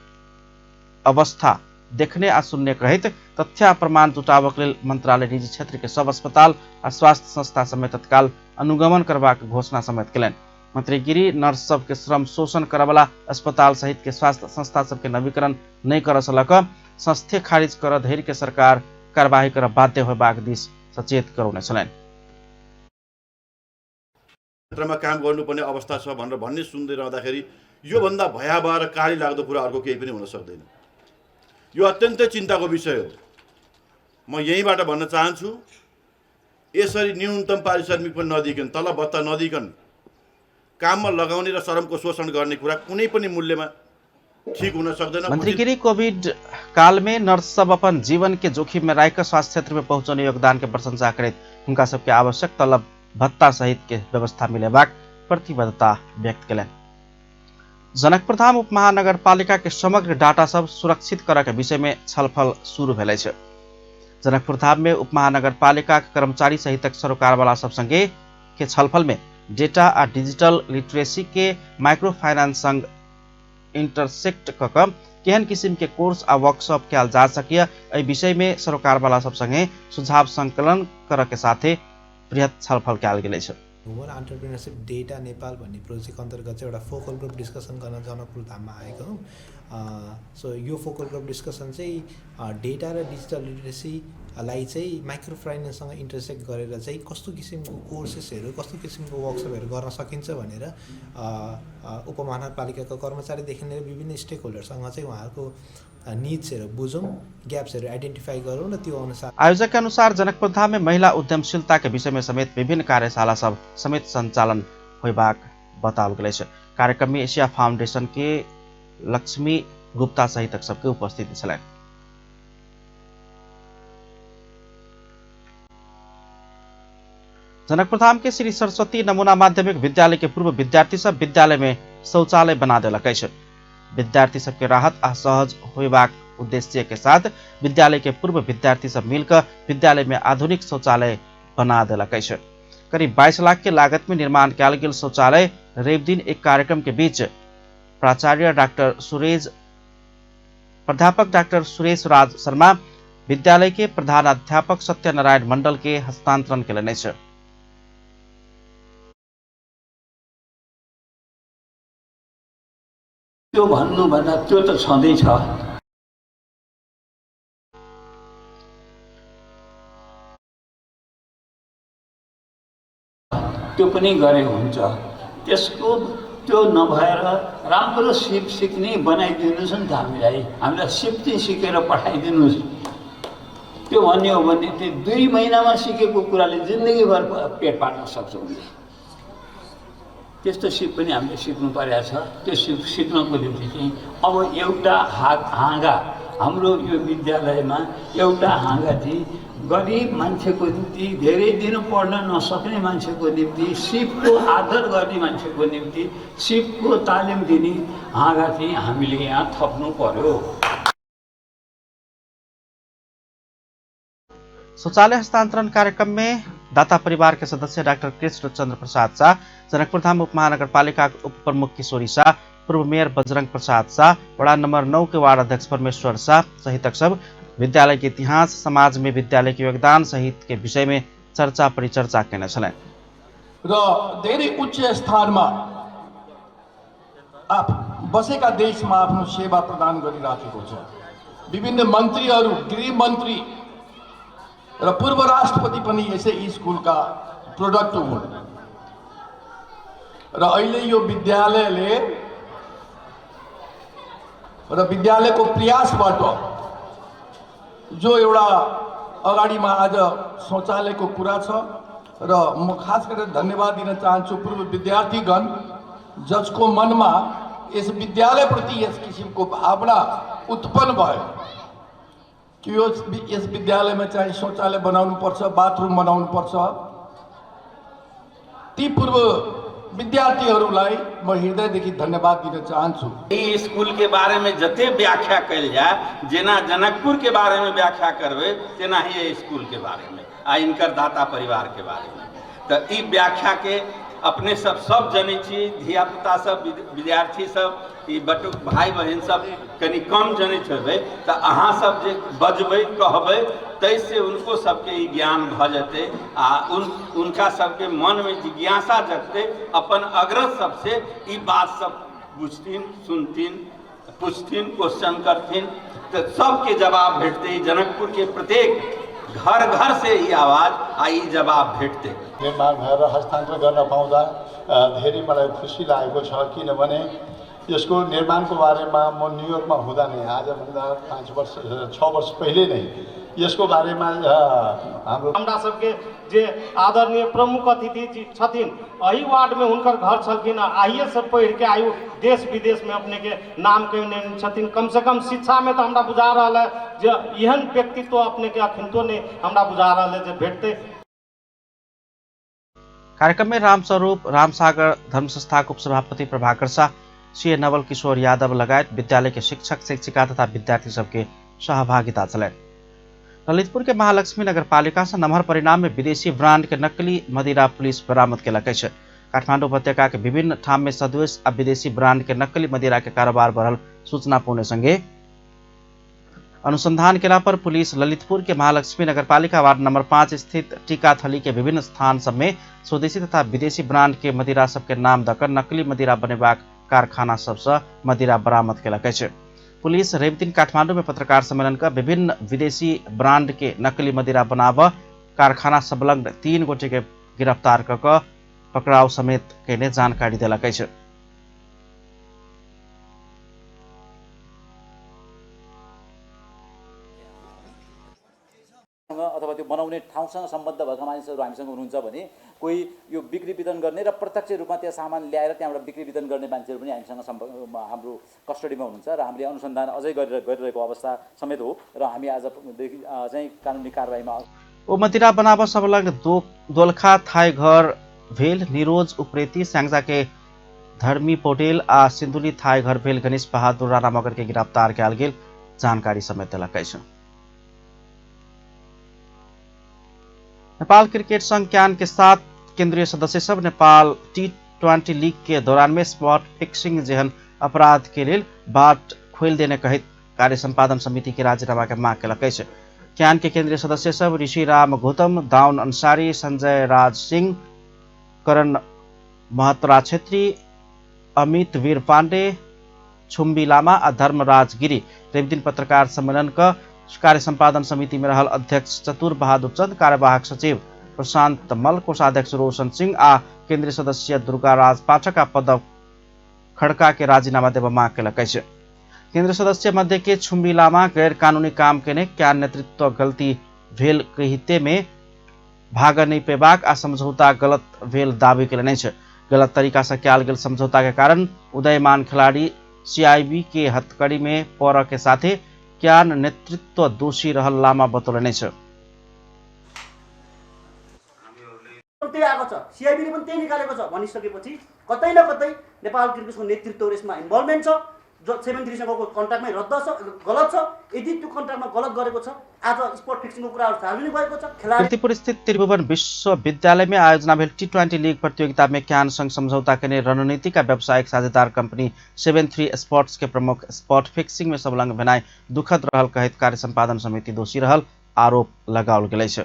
अवस्था देखने आ सुनने कहैत तथ्य प्रमाण जुटाबक लेल मंत्रालय निजी क्षेत्र के सब अस्पताल आ स्वास्थ्य संस्था समेत तत्काल अनुगमन करबाक घोषणा समेत केलनि। मंत्री गिरी नर्स सबके श्रम शोषण करबला अस्पताल सहित के स्वास्थ्य संस्था सबके नवीकरण नहि करऽ सँ लऽ कऽ संस्थे खारिज करऽ धरि के सरकार कार्यवाही कर बाध्य होबाक दिस सचेत करौने छलनि। क्षेत्रमा काम गर्नुपर्ने अवस्था छ भनेर भन्ने सुन्दै रहँदाखेरि योभन्दा भयावह र कारी लाग्दो कुरा अर्को केही पनि हुन सक्दैन। यो अत्यन्तै चिन्ताको विषय हो। म यहीँबाट भन्न चाहन्छु, यसरी न्यूनतम पारिश्रमिक पनि नदिइकन, तलब भत्ता नदिइकन काममा लगाउने र श्रमको शोषण गर्ने कुरा कुनै पनि मूल्यमा ठीक हुन सक्दैन। मंत्री गिरी कोविड काल में नर्स सब अपन जीवन के जोखिम में राखि स्वास्थ्य क्षेत्र में पहुंचौने योगदान के प्रशंसा करैत हुनका सबके आवश्यक तलब भत्ता सहित के व्यवस्था मिलेबाक प्रतिबद्धता व्यक्त केलनि। जनकपुरधाम उपमहानगरपालिका के समग्र डाटा सब सुरक्षित करऽ के विषय में छलफल शुरू भेल अछि। जनकपुरधाम में उपमहानगरपालिका के कर्मचारी सहितक सरोकारवाला सब संगे के छलफल में डेटा आ डिजिटल लिटरेसी के माइक्रो फाइनेंस संग इंटरसेक्ट क क केहन किसिम के कोर्स आ वर्कशॉप कयल जा सकिय एहि विषय में सरोकारवाला सब संगे सुझाव संकलन करऽ के साथे बृहत छलफल कयल गेल अछि। वुमन अन्टरप्रिनरसिप डेटा नेपाल भन्ने प्रोजेक्ट अन्तर्गत चाहिँ एउटा फोकल ग्रुप डिस्कसन गर्न जनकपुर धाममा आएको हौँ। सो यो फोकल ग्रुप डिस्कसन चाहिँ डेटा र डिजिटल लिटरेसीलाई चाहिँ माइक्रो फाइनेन्ससँग इन्टरसेक्ट गरेर चाहिँ कस्तो किसिमको कोर्सेसहरू, कस्तो किसिमको वर्कसपहरू गर्न सकिन्छ भनेर उपमहानगरपालिकाको कर्मचारीदेखि लिएर विभिन्न स्टेक होल्डरसँग चाहिँ उहाँहरूको निड्सहरू बुझौँ, ग्याप्सहरू आइडेन्टिफाई गरौँ र त्यो अनुसार। आयोजक के अनुसार जनकपुरधाम में महिला उद्यमशीलता के विषय में समेत विभिन्न कार्यशाला सब समेत संचालन होयबाक बताओल गेल अछि। कार्यक्रम में एशिया फाउंडेशन के लक्ष्मी गुप्ता सहितक सबके उपस्थिति छलनि। जनकपुरधाम के श्री सरस्वती नमूना माध्यमिक विद्यालय के पूर्व विद्यार्थी सब विद्यालय में शौचालय बना देलक अछि। विद्यार्थी सबके राहत आ सहज होयबाक उद्देश्य के साथ विद्यालय के पूर्व विद्यार्थी सब मिलकर विद्यालय में आधुनिक शौचालय बना देलक अछि। करीब 22 लाख के लागत में निर्माण कयल गेल शौचालय रवि दिन एक कार्यक्रम के बीच प्राचार्य डॉक्टर सुरेश प्राध्यापक डॉक्टर सुरेश राज शर्मा विद्यालय के प्रधानाध्यापक सत्यनारायण मंडल के हस्तांतरण केलनि अछि। त्यो भन्नुभन्दा त्यो त छँदैछ। त्यो पनि गरे हुन्छ। त्यसको त्यो नभएर राम्रो सिप सिक्ने बनाइदिनुहोस् नि त हामीलाई, हामीलाई सिप चाहिँ सिकेर पठाइदिनुहोस्। त्यो भन्ने हो भने त्यो 2 महिनामा सिकेको कुराले जिन्दगीभर पेट पार्न सक्छ उसले। त्यस्तो सिप पनि हामीले सिक्नु परेको छ। त्यो सिप सिक्नको निम्ति चाहिँ अब एउटा हाँगा हाम्रो यो विद्यालयमा एउटा हाँगा चाहिँ गरिब मान्छेको निम्ति, धेरै दिन पढ्न नसक्ने मान्छेको निम्ति, सिपको आदर गर्ने मान्छेको निम्ति सिपको तालिम दिने हाँगा चाहिँ हामीले यहाँ थप्नु पर्यो। शौचालय हस्तांतरण कार्यक्रम में दाता परिवार के सदस्य डॉक्टर कृष्ण चंद्र प्रसाद शाह, जनकपुरधाम उपमहानगरपालिका के उप प्रमुख किशोरी शाह, पूर्व मेयर बजरंग प्रसाद शाह, वड़ा नंबर 9 के वार्ड अध्यक्ष परमेश्वर शाह सहित सब विद्यालय के इतिहास, समाज में विद्यालय के योगदान सहित के विषय में चर्चा परिचर्चा केने छलनि। र धेरै उच्च स्थानमा आप बसेका देशमा आफ्नो सेवा प्रदान गरिराखेको छ। विभिन्न मन्त्रीहरू, गृहमन्त्री र पूर्व राष्ट्रपति पनि यसै स्कुलका प्रोडक्ट हुन्। र अहिले यो विद्यालयले र विद्यालयको प्रयासबाट जो एउटा अगाडिमा आज शौचालयको कुरा छ र म खास गरेर धन्यवाद दिन चाहन्छु पूर्व विद्यार्थीगण, जसको मनमा यस विद्यालयप्रति यस किसिमको भावना उत्पन्न भयो कि यो यस विद्यालयमा चाहिँ शौचालय बनाउनु पर्छ, बाथरुम बनाउनु पर्छ। ती पूर्व विद्यार्थीहरूलाई म हृदयदेखि धन्यवाद दिन चाहन्छु। ई स्कूल के बारे में जते व्याख्या कयल जाए, जेना जनकपुर के बारे में व्याख्या करबै तेना ही स्कूल के बारे में आ इनकर दाता परिवार के बारे में। तो ई व्याख्या के अपने सब सब जनै छी, धियापुता सब, विद्यार्थी सब, ई बटुक भाई बहिन सब कनि कम जनैत हेबै, तऽ अहाँ सब जे बजबै कहबै ताहिसँ उनको सबके ई ज्ञान भऽ जेतै आ उनका सबके मनमे जिज्ञासा जगतै, अपन अग्रज सबसे ई बात सब बुझथिन, सुनथिन, पूछथिन, क्वेश्चन करथिन, तऽ सबके जवाब भेटतै। जनकपुर के प्रत्येक घर घर से ई आवाज आ ई जवाब भेटतै। निर्माण भएर हस्तान्तरण गर्न पाउँदा धेरै मलाई खुसी लागेको छ, किनभने यसको निर्माणको बारेमा म न्युयोर्कमा हुँदा नै आजभन्दा 5 वर्ष 6 वर्ष पहिले नै यसको बारेमा हाम्रो हमरा सबके जे आदरणीय प्रमुख अतिथि छथिन एही वार्डमे हुनकर घर छलखिन, आइए से पढ़ि के आयु देश विदेश में अपने के नाम कयने छथिन। कम से कम शिक्षा में तो हमरा बुझा रहल है जे एहन व्यक्तित्व अपने के अखिनतो नहीं हमरा बुझा रहल है जे भेटतै। कार्यक्रम में रामस्वरूप रामसागर धर्म संस्था के उपसभापति प्रभाकर शाह, सीए नवल किशोर यादव लगायत विद्यालय के शिक्षक शिक्षिका तथा विद्यार्थी सबके सहभागिता छलनि। ललितपुर के महालक्ष्मी नगरपालिका से नमहर परिणाम में विदेशी ब्रांड के नकली मदिरा पुलिस बरामद केलक अछि। काठमांडू उपत्यका के विभिन्न ठाम में सदोष आ विदेशी ब्रांड के नकली मदिरा के कारोबार बढ़ल सूचना पौने संगे अनुसंधान केला पर पुलिस ललितपुर के महालक्ष्मी नगरपालिका वार्ड नंबर 5 स्थित टीकाथली के विभिन्न स्थान सब में स्वदेशी तथा विदेशी ब्रांड के मदिरा सबके नाम दकर नकली मदिरा बनेबाक कारखाना सबसँ मदिरा बरामद केलक अछि। पुलिस रविदिन काठमांडू में पत्रकार सम्मेलन कर विभिन्न विदेशी ब्रांड के नकली मदिरा बनाव कारखाना संलग्न 3 गोटे के गिरफ्तार कऽ पकड़ाव समेत केने जानकारी देलक अछि। अथवा त्यो बनाउने ठाउँसँग सम्बद्ध भएका मानिसहरू हामीसँग हुनुहुन्छ भने कोही यो बिक्री वितरण गर्ने र प्रत्यक्ष रूपमा त्यहाँ सामान ल्याएर त्यहाँबाट बिक्री वितरण गर्ने मान्छेहरू पनि हामीसँग हाम्रो कस्टडीमा हुनुहुन्छ र हामीले अनुसन्धान अझै गरिरहेको अवस्था समेत हो र हामी आजदेखि चाहिँ कानुनी कारबाहीमा। ओ मदिरा बनाव संलग्न दोलखा थाई घर भेल निरोज उप्रेती, स्याङ्जा के धर्मी पौडेल आ सिन्धुली थाई घर भेल गणेश बहादुर राणा मगर के गिरफ्तार कयल गेल जानकारी समेत देलक अछि। नेपाल क्रिकेट संघ क्यान के 7 केंद्रीय सदस्य सब नेपाल T20 league के दौरान में स्पॉट फिक्सिंग जेहन अपराध के लेल बाट खोलि देने कहित कार्य सम्पादन समिति के राजीनामा के माग केलक अछि। क्यान के केंद्रीय सदस्य सब ऋषिराम गौतम, दाउन अंसारी, संजय राज सिंह, करण महत्रा छेत्री, अमित वीर पांडे, छुम्बी लामा आ धर्मराज गिरी रविदिन पत्रकार सम्मेलन का कार्य सम्पादन समिति में रहल अध्यक्ष चतुर बहादुर चंद, कार्यवाहक सचिव प्रशांत मल, कोषाध्यक्ष रोशन सिंह आ केंद्रीय सदस्य दुर्गाराज पाठक आ पदक खड़का के राजीनामा देबऽ माग केलक अछि। केंद्रीय सदस्य मध्य के छुम्बी लामा गैर कानूनी काम केने क्या नेतृत्व गलती भेल कहिते में भाग नहीं पेबाक आ समझौता गलत भेल दावी केलनि अछि। गलत तरीका से कयल गेल समझौता के कारण उदयमान खिलाड़ी सीआईबी के हथकड़ी में पड़ऽ के साथे क्यान नेतृत्व दोषी रहल लामा बतौलनि अछि। त्यही आएको छ, सीआईबीले पनि त्यही निकालेको छ भनिसकेपछि कतै न कतै नेपाल क्रिकेटको नेतृत्व यसमा इन्भल्भमेन्ट छ। जो 73 सँगको कन्ट्र्याक्टमै रद्द छ, गलत छ। यदि त्यो कन्ट्र्याक्टमा गलत गरेको छ, आज स्पोर्ट फिक्सिङको कुराहरू सार्वजनिक भएको छ। खेलाडी कीर्तिपुर स्थित त्रिभुवन विश्वविद्यालय में आयोजना भेल T20 league प्रतियोगिता में क्यान संग समझौता केने रणनीतिक आ व्यावसायिक साझेदार कंपनी 73 स्पोर्ट्स के प्रमुख स्पॉट फिक्सिंग में संलग्न भेनाइ दुखद रहल कहैत कार्य सम्पादन समिति दोषी रहल आरोप लगाओल गेल अछि।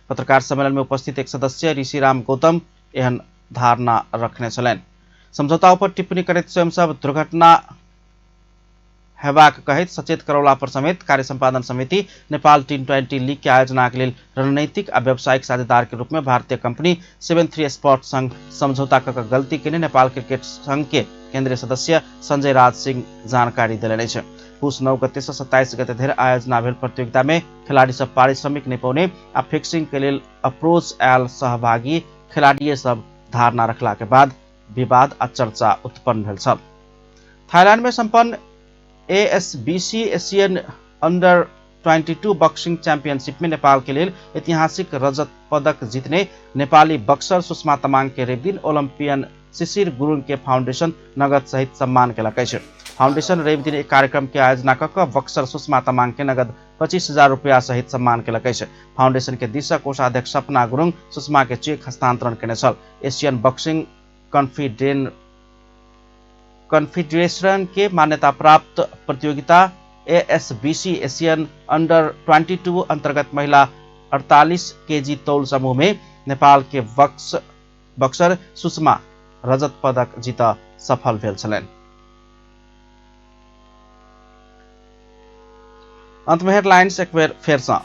पत्रकार सम्मेलन में उपस्थित एक सदस्य ऋषिराम गौतम एहन धारणा रखने छलनि। समझौता पर टिप्पणी करैत स्वयं सब दुर्घटना हेबाक कहैत सचेत करौला पर समेत कार्य सम्पादन समिति नेपाल T20 league के आयोजना के लेल रणनीतिक आ व्यावसायिक साझेदार के रूप में भारतीय कंपनी 73 स्पोर्ट्स संघ समझौता क गलती केने नेपाल क्रिकेट संघ के केंद्रीय सदस्य संजय राज सिंह जानकारी देलनि अछि। पुस 9 गते से 27 गते धरि आयोजना भेल प्रतियोगिता में खिलाड़ी सब पारिश्रमिक नहि पौने आ फिक्सिंग के लेल अप्रोच आयल सहभागी खिलाड़ी सब धारणा रखला के बाद विवाद आ चर्चा उत्पन्न भेल छल। थाईलैंड में सम्पन्न ASBC Asian under 22 boxing championship में नेपाल के लेल ऐतिहासिक रजत पदक जीतने नेपाली बक्सर सुषमा तमाङ के रविदिन ओलंपियन शिशिर गुरुङ के फाउंडेशन नगद सहित सम्मान केलक अछि। फाउंडेशन रविदिन एक कार्यक्रम के आयोजना कऽ कऽ बक्सर सुषमा तमाङ के नगद 25,000 रुपया सहित सम्मान केलक अछि। फाउंडेशन के दिस कोषाध्यक्ष सपना गुरुङ सुषमा के चेक हस्तांतरण केने छल। एशियन बॉक्सिंग कन्फेडरेशन के मान्यता प्राप्त प्रतियोगिता एएसबीसी एशियन अंडर 22 अंतर्गत महिला 48 केजी तौल समूह में नेपाल के बक्सर सुषमा रजत पदक जीत सफल भेल छलनि। अंत में हेडलाइंस एक बेर फेर सँ।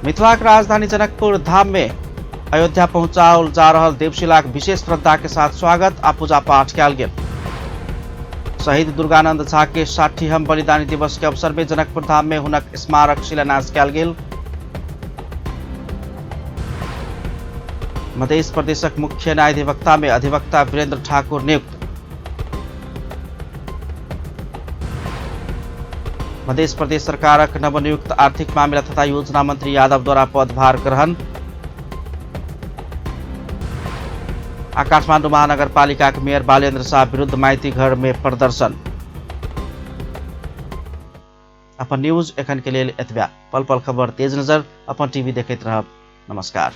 मिथिलाक राजधानी जनकपुर धाम में अयोध्या पहुंचाओल जा रहल देवशिलाक विशेष श्रद्धा के साथ स्वागत आ पूजा पाठ कयल गेल। शहीद दुर्गानंद झा के 60हम बलिदानी दिवस के अवसर में जनकपुर धाम में हुनक स्मारक शिलान्यास कयल गेल। मध्य प्रदेशक मुख्य न्यायाधिवक्ता में अधिवक्ता वीरेंद्र ठाकुर नियुक्त। मध्य प्रदेश सरकारक नवनियुक्त आर्थिक मामिला तथा योजना मंत्री यादव द्वारा पदभार ग्रहण। आ काठमांडू महानगरपालिकाक मेयर बालेन्द्र शाह विरुद्ध माइती घर में प्रदर्शन। अपन न्यूज एखन के लेल एतबा। पल पल खबर तेज नजर अपन टीवी देखैत रहब। नमस्कार।